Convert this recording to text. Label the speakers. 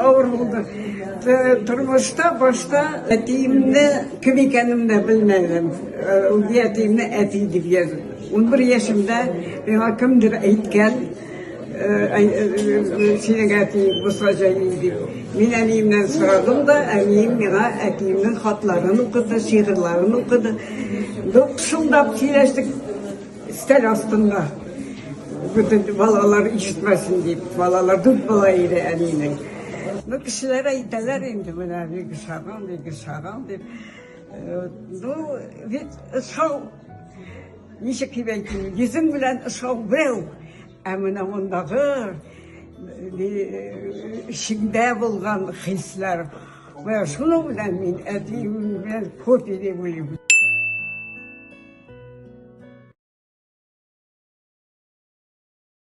Speaker 1: авыр булды. Тормышта башта әтиемне кем икәнен дә белмәдем. Үги әтиемне әти дип язып. 11 яшемдә миңа кемдер әйткән, синең әтиең Муса Җәлил дип. Мин әниемнән сорадым да, әнием миңа әтиемнең хатларын укыды, шигырьләрен укыды. Ну, пышылдап сөйләштек өстәл астында. Бөтен балалар ишетмәсен дип. Балалар дүрт бала иде әнинең. Ну, кешеләр әйтәләр инде, менә бик ошаган, бик ошаган дип. Ну, бит ошау, ничек дип әйтим, йөзең белән ошау берәү. Ә менә мондагы эчеңдә булган хисләр, менә шуның белән мин әтием белән копия дип уйлыйм.